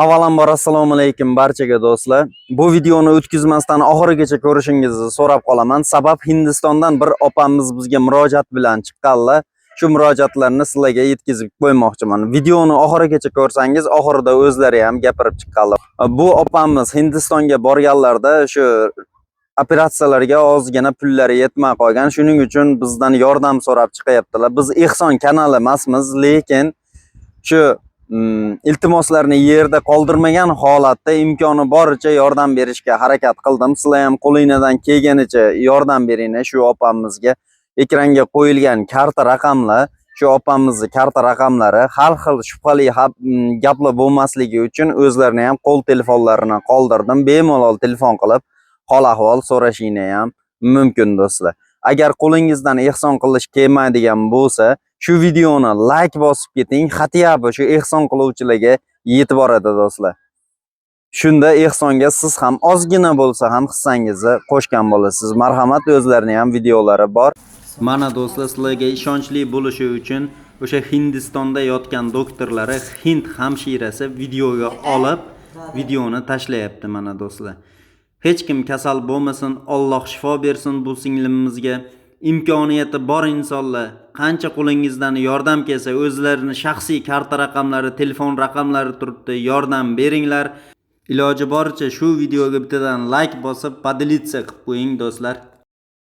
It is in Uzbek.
Avvalambor assalomu alaykum barchaga, do'stlar. Bu videoni o'tkazmasdan oxirigacha ko'rishingizni so'rab qolaman. Sabab Hindistondan bir opamiz bizga murojaat bilan chiqqanlar. Shu murojaatlarni sizlarga yetkazib qo'ymoqchiman. Videoni oxirigacha ko'rsangiz, oxirida o'zlari ham gapirib chiqqanlar. Bu opamiz Hindistonga borganlarida shu operatsiyalarga ozgina pullari yetmay qolgan. Shuning uchun bizdan yordam so'rab chiqyaptilar. Biz ehson kanali emasmiz, lekin shu iltimoslarni yerda qoldirmagan holatda imkoni boricha yordam berishga harakat qildim. Sizlar ham qo'linglardan kelganicha yordam beringlar shu opamizga. Ekranga qo'yilgan karta raqamlar, shu opamizni karta raqamlari, har xil shubhali gaplar bo'lmasligi uchun o'zlarini ham qo'l telefonlarini qoldirdim. Bemalol telefon qilib hol ahvol so'rashinglar ham mumkin, do'stlar. Agar qo'lingizdan ehson qilish kelmaydigan bo'lsa, shu videoni like bosib keting, хотя бы shu ehson qiluvchilarga yetib boradi, do'stlar. Shunda ehsonga siz ham ozgina bo'lsa ham hissangizni qo'shgan bo'lasiz. Marhamat, o'zlarining ham videolari bor. Mana do'stlar, sizlarga ishonchli bo'lishi uchun o'sha Hindistonda yotgan doktorlari, hind hamshirasi videoga olib, videoni tashlayapti, mana do'stlar. Hech kim kasal bo'lmasin, Alloh shifo bersin bu singlimizga. Imkoniyati bor insonlar, qancha qo'lingizdan yordam kelsa, o'zlarini shaxsiy karta raqamlari, telefon raqamlari turibdi, yordam beringlar. Iloji boricha shu videoga bittadan like bosib, поделиться qilib qo'ying, do'stlar.